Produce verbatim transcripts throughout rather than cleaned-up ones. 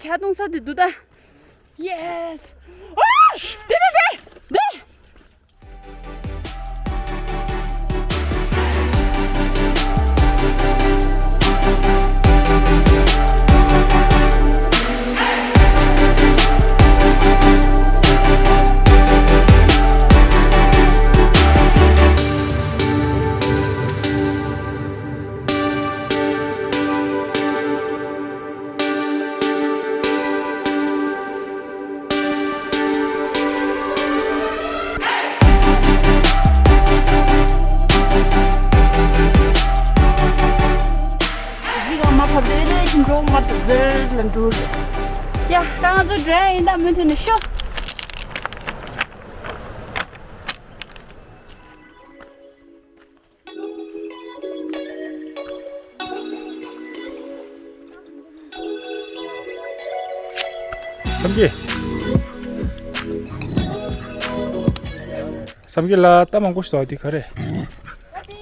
ཇ་འཐུང་ས་དེ་འདུག་ད། Yes. ཨོ། དེ་དེ་དེ་དེ། གཞི་གང་མ་ཕབ་དེ་ལས་ཀྱི་འགྲོ་མ་ཐུབ་ཟེར་ལ་འགྲོ། ཡ། ད་ང་ཚོ་འགྲོ་ཡ་ཡིན། ད་མུ་མཐུད་ནས་ཤོག་བསམ་གྱི། བསམ་གྱི་ལ་ལྟ་མང་པོ་ཞིག་འདུག་འདི་ག་རེ། ཨ་དེ་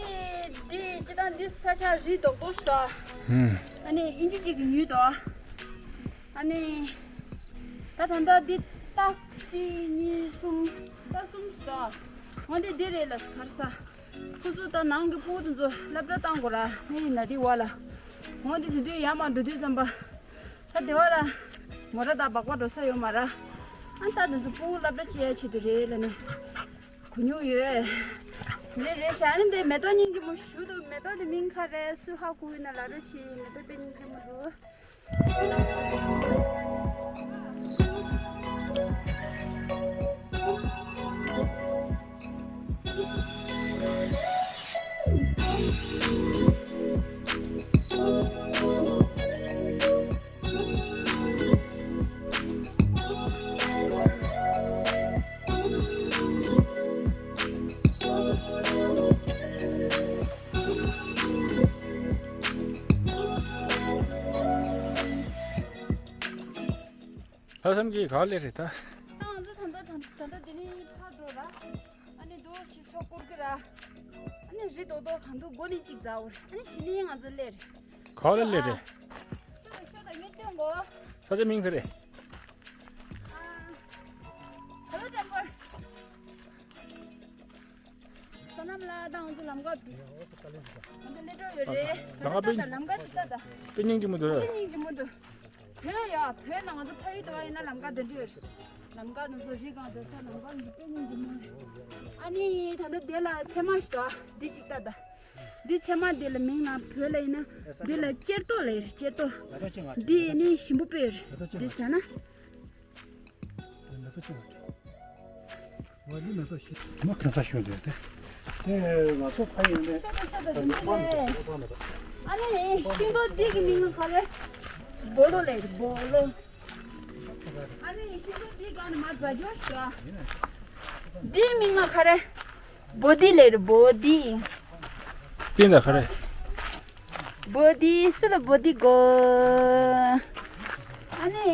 འདི་སྤྱིར་བཏང་འདི་ས་ཆ་རི་རྡོག་རྡོག་ཞིག་འདུག་ཧུམ། ཨ་ནི་ཨིན་ཇི་གཅིག་གི་ཡུལ་འདུག་ཨ་ནི་ད་ད་ལྟ་འདི་རྟ་གཅིག་གཉིས་གསུམ་རྟ་གསུམ་ཞིག་འདུག་འོ་འདི་འདི་རེད་ལ་ག་རེ་ཟ། ཁོ་ཚོ་ད་ནང་གི་སྤུ་གུ་དེ་ཚོ་སློབ་གྲྭ་བཏང་དགོས་ར། ངས་ན་དེ་བ་ལ། འོ་དེ་དེ་དུས་ཡར་མར་འགྲོ་དུས་ཙམ་པ། ད་དེ་བ་ལ། མོ་ར་དང་སྦག་སྦག་འགྲོ་ས་ཡོད་མ་ར། ཨ་ད་དེ་ཚོ་སྤུ་གུ་སློབ་གྲྭ་བྱེད་ཡ་ཆེད་དུ་རེད་ལ་ནི། གོ་མྱོང་ཡོད། རེད་རེད། ཞག་ནི་འདི་མེ་ཏོག་སྙིང་རྗེ་མོ་ཞུ་འདུག་མེ་ཏོག་དེ་མིང་ག་རེ་སུ་ཧ་གོ་ཡོད་ན་ལབ་རོགས་བྱེད། མེ་ཏོག་དཔེ་སྙིང་རྗེ་མོ་འདུག་ལྷག་བསམ་གྱིས་ག་ལེ་རེད་ད། ང་ཚོ་ད་ལྟ་ད་ལྟ་འདི་ནས་ཕར་འགྲོ་ར། ཨ་ནི་རྡོ་ཞིག་ཚོ་བསྐོར་གི་ར། ཨ་ནི་རི་རྡོག་རྡོག་གང་འདུག་སྒོ་ནས་གཅིག་འཛར་བ་རེད། ཨ་ནི་གཞི་ནས་ང་ཚོ་སླེབས་རེད། ག་ལེ་སླེབས་རེད། ཤོག་ཤོག་ད་ངས་སྟོན་གོ། ས་ཆ་མིང་ག་རེ། ཨ། ཧ་ལོ་ཅམ་པར། བསོད་ནམས་ལགས་དང་ང་ཚོ་ལམ་ཁ་འགྲོ། ང་ཚོ་སླེབས་འགྲོ་ཡོད་རེད། ལམ་ཁ་དཔེ། ལམ་ཁ་དེ་ལྟ་ད། དཔེ་སྙིང་རྗེ་མོ་འདུག་དཔེ་སྙིང་རྗེ་མོ་འདུག་བོད་ཡ་བོད་ནང་ང་ཚོ་ཕ་ཡུལ་དུ་བ་ཡིན་ན་ལམ་ཁ་དེ་འདྲ་ཡོད་རེད། ལམ་ཁ་ང་ཚོ་རི་སྒང་དེ་ས་ལམ་ཁ་འདི་དཔེ་སྙིང་རྗེ་མོ་རེད། ཨ་ནི་ད་ལྟ་དེ་ལ་ཚེར་མ་ཞིག་འདུག་འདི་ཅིག་ལྟ་ད། འདི་ཚེར་མ་དེ་ལ་མིང་ལ་བོད་ལ་ཡིན་ན་འདི་ལ་གཅེར་ཏོ་ལབ་ཡོད་རེད། གཅེར་ཏོ། འདི་ནི་ཞིམ་པོ་དཔེ་ཡོད་རེད། འདི་ཟ་ན། མེ་ཏོག་ཅི་བ། ང་འདི་མེ་ཏོག་ཤི། མ་ཁན་ས་ཤོད་དེ་དེ། དེ་ང་ཚོ་ཕ་ཡིན་ནས། ཤ་ད་ཤ་ད་འདི་འདི་ལས། ཨ་ནི་ཤིང་ཏོག་འདི་གི་མིང་ལ་ག་རེ། སྦོ་ལོ་ལབ་རེད། སྦོ་ལོ། ཨ་ནི་ཤིང་ཏོག་འདི་ག་ནས་མར་འཛག་རྒྱུ་ཞིག་འདིའི་མིང་ལ་ག་རེ། བོ་དྷི་ལབ་རེད། བོ་དྷི། དེ་འདྲ་ག་རེ། བོ་དྷི་སུ་ལ་བོ་དྷི་དགོས། ཨ་ནི།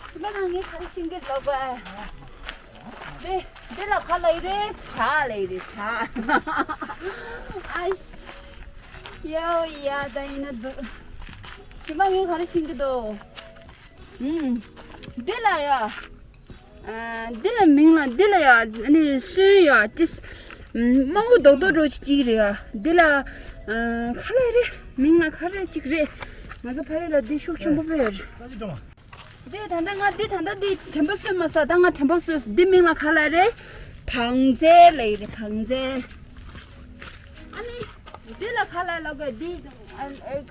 ཁྱིམ་པ་ནང་ངས་ག་རེ་ཤེས་ཀྱི་ལབ་པ། དེ་དེ་ལ་ག་ལབ་རེད། བྱ་ལབ་རེད། བྱ། ཨ་ཡོ་ཡ་ད་ཡིན་ན་འདུག་ཁྱིམ་པ་ངས་ག་རེ་ཤེས་ཀྱི་འདུག་ཨུམ། འདི་ལ་ཡ། ཨ། འདི་ལ་མིང་ལ་འདི་ལ་ཡ་ནི་སོན་ཡ་ཅིས། དམར་པོ་རྡོག་རྡོག་འདྲ་ཅིག་ཅིག་རེད་ཡ། འདི་ལ། ཨ། ག་ལ་རེད། མིང་ལ་ག་རེ་ཅིག་རེད། ང་ཚོ་ཕ་ཡུལ་ལ་འདི་ཤུགས་ཆེན་པོ་དཔེ་ཡོད་རེད། འདི་ད་ལྟ་ང་འདི་ད་ལྟ་འདི་དྲན་པ་གསོས་མ་ས། ད་ང་དྲན་པ་གསོས། འདི་མིང་ལ་ག་ལ་རེད། བང་རྩལ་ལབ་ཡོད་རེད། བང་རྩལ། ཨ་ནི། འདི་ལ་ག་ལ་ལབ་དགོས། འདི། ཨ། ཨ།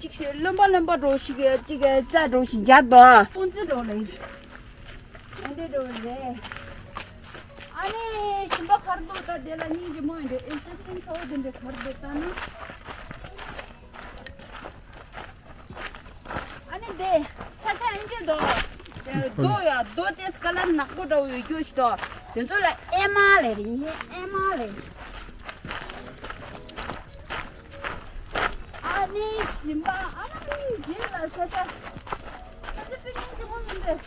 ཅིག་ཞིག་རློན་པ་རློན་པ་འདྲ་ཞིག་ཅིག་རྩྭ་འདྲ་ཞིག་སྦྱར་དོ། སྤུན་ཙི་འདྲ་ལ་ཡིན། འདི་འདྲ་རེད། ཨ་ནི་ཞིམ་པ་ག་རེ་འདུག་ད་དེ་ལ་སྙིང་རྗེ་མོ་ཡིན་འདྲ། ཨིན་ཊ་རེ་སི་ཊིང་ཚ་བོ་དེ་འདྲ་ག་རེ་འདུག་ལྟ་ན། ཨ་ནི་དེ་ས་ཆ་ཨིན་ཇི་འདུག་རྡོ་ཡ་རྡོ་དེ་ཀ་ལར་ནག་པོ་འདྲ་བོ་ཡོད་རྒྱུ་ཞིག་འདུག་དེ་ཚོ་ལ་ཨེ་མ་ལབ་རེད། ཨེ་མ་ལབ་རེད། ཨ་ནི་ཞིམ་པ། ཨ་ནི་རྗེས་ལ་ས་ཆ། ས་ཆ་དཔེ་སྙིང་རྗེ་མོ་མིན་འདུག་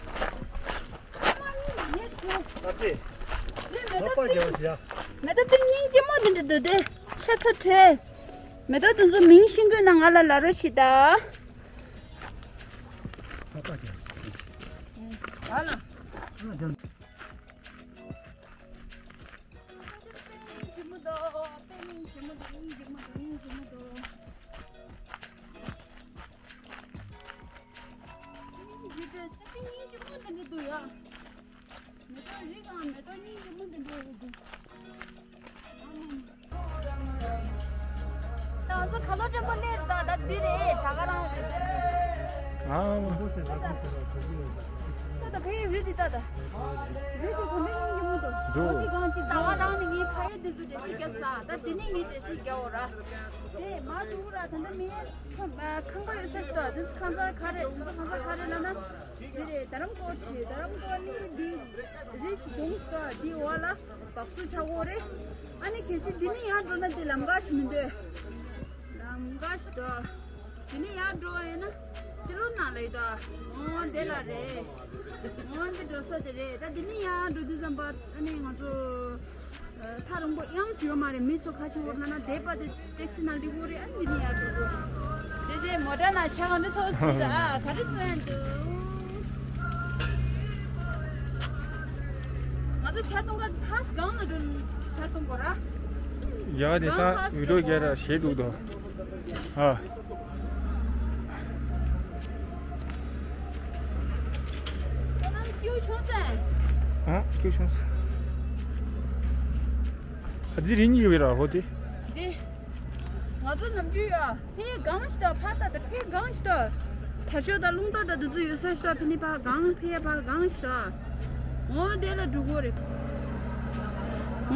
ཨ་མ་ནི་ཡེ་ཚོ། ཨ་ཙི། རེད། མེ་ཏོག་ལྷག་པར་དཔེ་རྒྱལ་བ་ཞིག་ཡ། མེ་ཏོག་དཔེ་སྙིང་རྗེ་མོ་འདི་འདྲ་འདུག་དེ་ཤ་ཚ་བྲལ། མེ་ཏོག་དེ་ཚོ་མིང་ཤེས་དགོས་ན་ང་ལ་ལབ་རོགས་བྱེད་ད། མེ་ཏོག་རིགས་གང་མེ་ཏོག་སྙིང་རྗེ་མོ་འདི་འདྲ་ཡོད་འདུག་ད་ང་ཚོ་ཁ་ལོ་ཆེན་པོ་སླེབས་ད། ད་འདི་རེད། ད་ག་རང་རེད། ཨ། ད་ད་ཕའི་རི་འདི་ད་ད་རི་འདི་གོ་མེ་སྙིང་རྗེ་མོ་འདུག་འདུག་འོ་འདི་གང་ཅི་ད་ག་རང་ནི་ངའི་ཕ་ཡུལ་འདི་ཚོ་འགྲེལ་བཤད་རྒྱག་ས། ད་འདི་ནི་ངའི་འགྲེལ་བཤད་རྒྱག་འོ་ར། དེ་མ་འགྲོ་ར། ད་ད་མི་ཁང་པ་ཡོད་ས་ཞིག་ད། འདི་ཚོ་ཁང་ཚ་ག་རེད། འདི་ཚོ་ཁང་ཚ་ག་རེད་ལབ་ན། འདི་རེད། རྡ་རམ་སྐོར་ཞེས། རྡ་རམ་སྐོར་ནི་འདི་རི་ཞིག་གདོང་ཞིག་ད། འདི་འོག་ལ་བག་སུ་ཆག་གོ་རེད། ཨ་ནི་གལ་སྲིད་འདི་ནི་ཡང་འགྲོ་ན་འདི་ལམ་ཁ་ཞིག་མི་འདོད། ལམ་ཁ་ཞིག་ད། འདི་ནི་ཡང་འགྲོ་བ་ཡིན་ན་སི་ལུ་ནང་ལ་ཡོད་ད། འོ་འདི་ལ་རེད། འོ་འདི་འགྲོ་ས་དེ་རེད། ད་འདི་ནི་ཡང་འགྲོ་དུས་ཙམ་པ་ཨ་ནི་ང་ཚོ། ཐག་རིང་པོ་ཡང་ཞིག་ཡོད་མ་རེད། མི་ཚོ་ཁ་ཆེ་བོར་ན་ན་དེ་པ་དེ་ཊེག་སི་ནང་སླེབས་དགོས་རེད། ཨ་ནི་འདི་ནི་ཡར་འགྲོ་དགོས་རེད། དེ་དེ་མོ་ཊ་ནང་ཆ་གང་འདྲ་ཚོ་སྲིད་ཨ་ག་རེ་བཙོན་འདུག་ང་ཚོ་ཆ་གཏོང་ག་ཧ་སི་གང་ལ་འགྲོ་ཆ་གཏོང་དགོས་ར། ཡ་དེ་ས་བི་ཌིའོ་རྒྱག་ར་ཞེད་འདུག་དོ། ཨ། ཁྱོད་རང་སྐྱིད་བྱུང་ས། ཨ། སྐྱིད་བྱུང་ས། ཨ། འདི་རི་གཉིས་ཡོད་ར་ཧོ་དེ། འདི། ང་ཚོ་ནམ་རྒྱུན་ཡོད། ཕི་གང་ཞིག་ད་ཕ་ད་ད་ཕི་གང་ཞིག་ད། དར་ལྕོག་ད་རླུང་རྟ་ད་འདི་ཚོ་ཡོད་ས་ཞིག་ད། ཕི་ནི་ཕ་གང་ཕི་ཡ་ཕ་གང་ཞིག་ད། འོ་དེ་ལ་འགྲོ་གོ་རེད།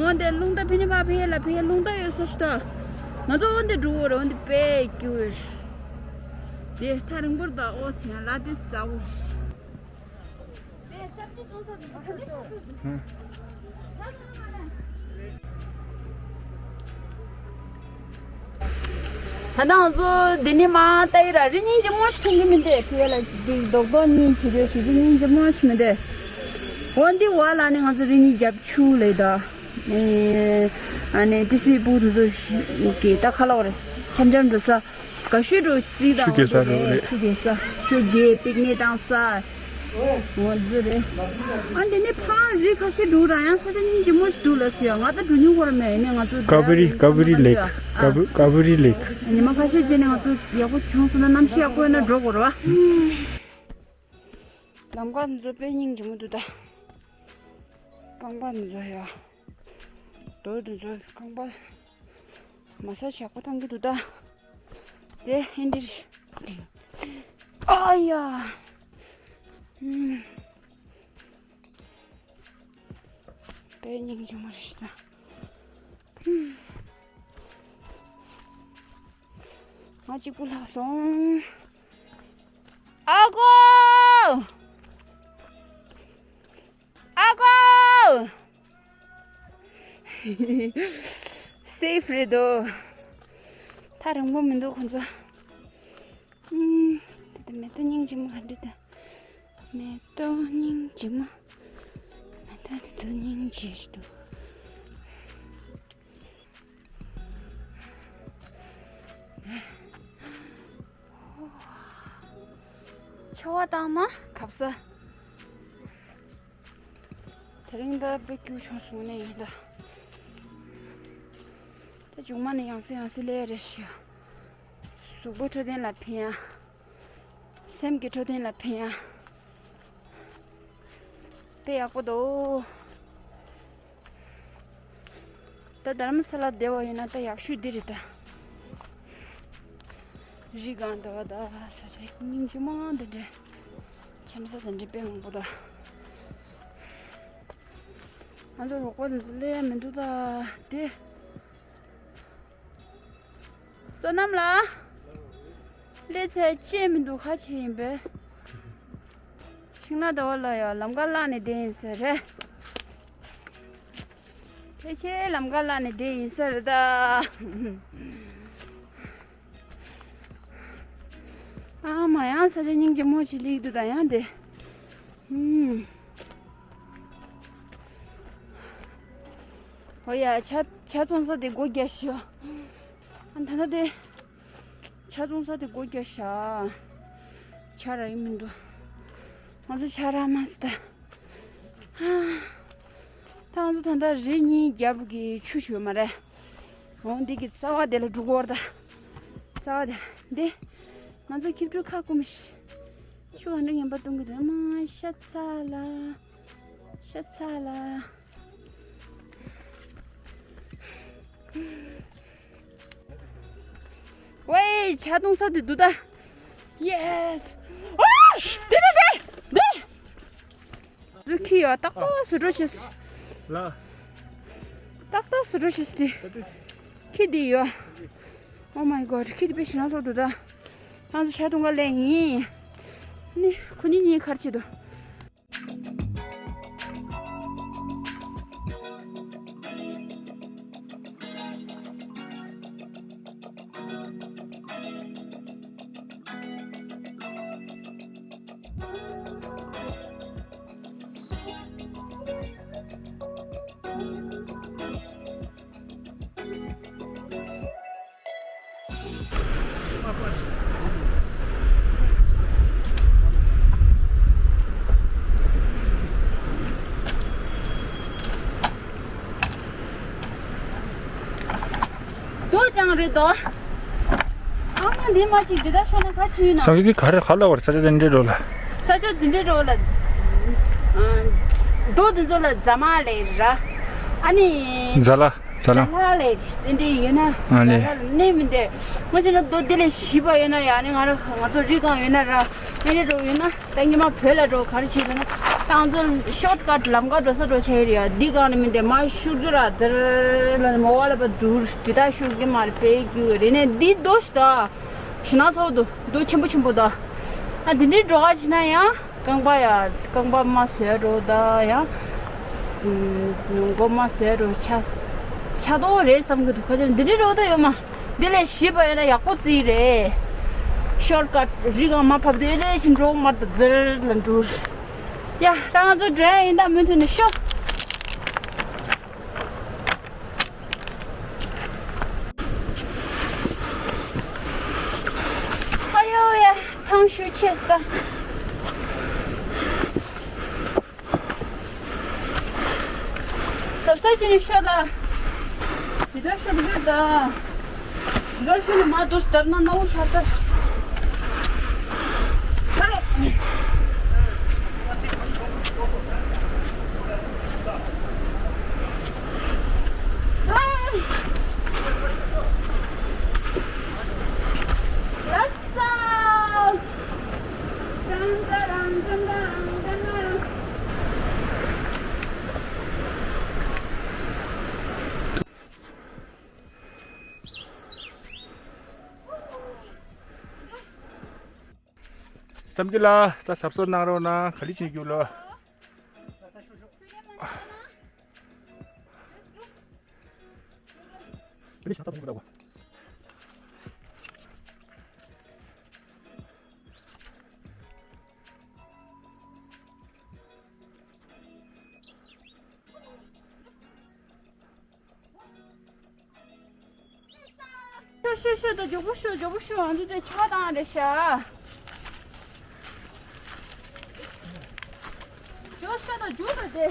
འོ་དེ་རླུང་རྟ་ཕི་ནི་ཕ་ཕི་ཡ་ལ་ཕི་ཡ་རླུང་རྟ་ཡོད་ས་ཞིག་ད། ང་ཚོ་འོ་དེ་འགྲོ་གོ་རེད། འོ་དེ་དཔེ་སྐྱིད་པོ་རེད། དེ་ཐག་རིང་པོར་ད་ཨོ་ཚེ་ཡང་ལ་དེ་ཟ་བོ། དེ་སབ་ཅི་བཙོང་ས་དེ་ག་འདྲ་ཤག་ཟེར། ཧུམ། ད་ང་ཚོ་འདི་ནས་མར་ལྟ་ཡི་ར། རི་སྙིང་རྗེ་མོ་ཞིག་མཐོང་གི་མི་འདུག་ཕི་ལ་འདི་རྡོག་རྡོག་གཉིས་བྱེད་རེད་ཞིག་རི་སྙིང་རྗེ་མོ་ཞིག་མི་འདུག་འོ་འདི་བ་ལ་ནི་ང་ཚོ་རི་གཉིས་རྒྱབ་ཆུ་ལས་ད། ཨ་ནི་ཏི་སི་བི་པུ་དུ་ཚོ་གི་ད་ཁ་ལོག་རེད། འཆམ་འཆམ་འགྲོ་ས། ག་ཤུད་འགྲོ་རྩིས་དང་། ཆུ་རྒྱས་ས་རེད། ཆུ་རྒྱས་ས། ཆུ་རྒྱས་པིག་ནི་བཏང་ས། འོ་འདི་རེད། ཨ་འདི་ནི་ཕ་རི་ཁ་ཤས་འགྲོ་ར། ཡང་ས་ཆ་སྙིང་རྗེ་མོ་ཞིག་འདུག་ལ་ཟེར་ཡ། ང་ད་འགྲོ་མྱོང་གོ་ར་མེད། ནི་ང་ཚོ་ཀ་བི་རི། ཀ་བི་རི་ལེག་ཀ་བི། ཀ་བི་རི་ལེག་ཉི་མ་ཁ་ཤས་རྗེས་ནས་ང་ཚོ་ཡག་པོ་བྱུང་སོང་ན། གནམ་གཤིས་ཡག་པོ་ཡོད་ན་འགྲོ་དགོས་ར་བ། ལམ་ཁ་འདི་ཚོ་དཔེ་སྙིང་རྗེ་མོ་འདུག་ད། རྐང་པ་འདི་ཚོ་ཡ། རྡོ་འདི་ཚོ་རྐང་པ་མ་སཱ་ཇི་ཡག་པོ་བཏང་གི་འདུག་ད། དེ་ཧེན་ཌི་རེད། ཨ་ཡ། ཨུམ། དཔེ་སྙིང་རྗེ་མོ་རེད་ཤག་ད། ཨུམ། ང་གཅིག་པུ་ལྷག་སོང་། ཨ་ཁུ། ཨ་ཁུ། སེབ་རེད་དོ། ཐག་རིང་པོ་མི་འདུག་ཁོང་ཚོ། ཨུམ། དེ་དེ་མེ་ཏོག་སྙིང་རྗེ་མོ་ག་འདྲ་ད། མེ་ཏོག་སྙིང་རྗེ་མོ། མེ་ཏོག་དེ་ཚོ་སྙིང་རྗེ་ཞིག་འདུག་ཆར་པ་བཏང་ན་ཁབ་ས། དེ་རིང་ད་དཔེ་སྐྱིད་བྱུང་སོང་ནས་ཡིན་ད། ད་མཇུག་མ་ནས་ཡང་སེ་ཡང་སེ་སླེབས་རེད་ཤག་གཟུགས་པོ་འཕྲོད་བསྟེན་ལ་ཕན་ཡ། སེམས་ཀྱི་འཕྲོད་བསྟེན་ལ་ཕན་ཡ། དཔེ་ཡག་པོ་འདུག་ད་རྡ་རམ་ས་ལ་བསྡད་པ་ཡིན་ན་ད་ཡག་ཤོས་འདི་རེད་ད། རི་སྒང་འདྲ་བ་ད། ས་ཆ་སྙིང་རྗེ་མོ་འདི་འདྲ། འཆམ་ས་འདི་འདྲ་དཔེ་མང་པོ་འདུག་ང་ཚོ་རོགས་པ་འདི་ཚོ་སླེབས་ཡ་མི་འདུག་ད་དེ། བསོད་ནམས་ལགས། སླེབས་ཚར་ཅི་མི་འདུག་ཁ་ཆེ་ཡིན་པས། ཤིང་ནགས་ཟླ་བ་ལ་ཡང་ལམ་ཁ་བརླག་ནས་བསྡད་ཡིན་ས་རེད། ཕལ་ཆེར་ལམ་ཁ་བརླག་ནས་བསྡད་ཡིན་ས་རེད་ད། ཨ་མ། ཡང་ས་ཆ་སྙིང་རྗེ་མོ་ཞིག་སླེབས་འདུག་ད་ཡང་དེ། ཨུམ། ཨོ་ཡ། ཇ་ཇ་བཙོང་ས་དེ་སྒོ་རྒྱག་ཤག་ཨ་ད་ད་དེ། ཇ་བཙོང་ས་དེ་སྒོ་རྒྱག་ཤག་ཇ་རག་གི་མི་འདུག་ང་ཚོ་ཆ་ར་མ་སི་ད། ད་ང་ཚོ་ད་ལྟ་རི་གཉིས་རྒྱབ་ཀྱི་ཆུ་ཆུ་མ་རེད། འོང་འདི་གི་རྩ་བ་དེ་ལ་འགྲོ་གོ་ར་ད། རྩ་བ་དེ་འདི། ང་ཚོ་ཁྱི་ཕྲུག་ཁ་སྐུམ་ཤི། ཆུ་ག་འདྲ་ངན་པ་གཏོང་གི་འདུག་མ་ཤ་ཚ་ལ། ཤ་ཚ་ལ། ཝེ། ཇ་འཐུང་ས་དེ་འདུག་ད། ཡེས། ཨོ། དེ་དེ་དེ་དེ། ཟུར་ཁྱི་ཡོད། ཏག་ཏག་ཟུར་འགྲོ་བྱེད། ལ། ཏག་ཏག་ཟུར་འགྲོ་བྱེད་དེ། ཁྱི་དེ་ཡོད། Oh my god། ཁྱི་དེ་དཔེ་ཞེ་ན་སོགས་འདུག་ད། ང་ཚོ་ཇ་འཐུང་ག་སླེབས་ཡིན། ནི་ཁོ་གཉིས་གཉིས་ག་རེ་བྱེད་འདུག་རྡོ་ཅང་རེད་དོ། ཨ་མ་འདི་མ་ཅིག་འདི་ད་ཤོ་ན་ཁ་ཆུ་ཡིན་ན། སང་གི་ག་རེ་ཧ་ལ་བར་ས་ཆ་དེ་འདྲའི་འགྲོ་ལ། ས་ཆ་དེ་འདྲའི་འགྲོ་ལ། རྡོ་དེ་ཚོ་ལ་རྫ་མ་ལས་ར། ཨ་ནི། ཛ་ལ། ཛ་ལ། ཛ་ལ་ལས་དེ་འདྲའི་ཡོད་ན། ཨ་ནི། ཛ་ལ་ལས་གནས་མི་འདི། ང་ཆེ་ན་རྡོ་དེ་ལས་ཞིབ་པ་ཡོད་ན་ཡང་ནི་ང་ར་ང་ཚོ་རི་སྒང་ཡོད་ན་ར། ཨ་ནི་འགྲོ་ཡོད་ན། ད་ཉི་མ་བོད་ལ་འགྲོ་ག་རེ་བྱེད་ཟེར་ན། ད་ང་ཚོ་ཤོར་ཀཊ་ལམ་ཁ་འགྲོ་ས་འགྲོ་བྱས་རེད་ཡ། འདི་སྒང་ནས་མི་འདི་མ་ཤུར་རྒྱུ་ར་དེར་ལ་མོ་བ་ལ་པ་འགྲུར་དེ་ད་ཤུར་གི་མ་རེད་པས་རྒྱུ་རེད་ནས་འདི་རྡོ་ཞིག་ད་ཞི་ན་ཚོགས་འདུག་རྡོ་ཆེན་པོ་ཆེན་པོ་ད། ད་འདི་འདྲའི་འགྲོ་ག་བྱེད་ན་ཡང་རྐང་པ་ཡ་རྐང་པ་མ་བཟོས་འགྲོ་ད་ཡང་མགོ་མ་བཟོས་འགྲོ་ཆ་ཆ་ཏོག་རེད་བསམ་གི་འདུག་ཁ་ཆེ་འདི་འདྲའི་འགྲོ་ད་ཡོད་མ། འདི་ལས་ཞིབ་པ་ཡིན་ན་ཡག་པོ་རྩིས་རེད། ཤོར་ཀཊ་རི་སྒང་མ་ཕབ་དུས་ཨེ་ལས་ཕྱིན་འགྲོ་མར་དུ་ཛིར་ལ་འགྲུར། ཡ་ད་ང་ཚོ་འགྲོ་ཡ་ཡིན་ད་མུ་མཐུད་ནས་ཤོག་ཨ་ཡོ་ཡ་ཐང་ཤུགས་ཆེ་སོང་ད། ཟབ་ས་ཅན་ཤོད་ལ། དེ་ལྟར་ཤོད་འགྱུར་ད། དེ་ལྟར་ཤོད་ནས་མ་དོ་ལྟར་ན་ནའུ་ཤ་ས། ཧེ། ཧེ། ལགས་སོ། བསམ་རྒྱུ་ལ་ད་གཟབ་གཟབ་གནང་རོགས་གནང་། ག་ལི་ཕྱིན་རྒྱུ་ལ། ཤོད་ཤོད་ཤོད་ད། མགྱོགས་པོ་ཤོད། མགྱོགས་པོ་ཤོད། ང་ཚོ་དེ་ཆ་བཏང་རེད་ཤག་མགྱོགས་ཤོད་ད། མགྱོགས་ད་དེ།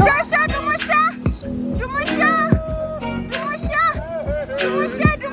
ཤ་ཤ་གྲུ་མོ་ཤ། གྲུ་མོ་ཤ། གྲུ་མོ་ཤ། གྲུ་མོ་ཤ། གྲུ་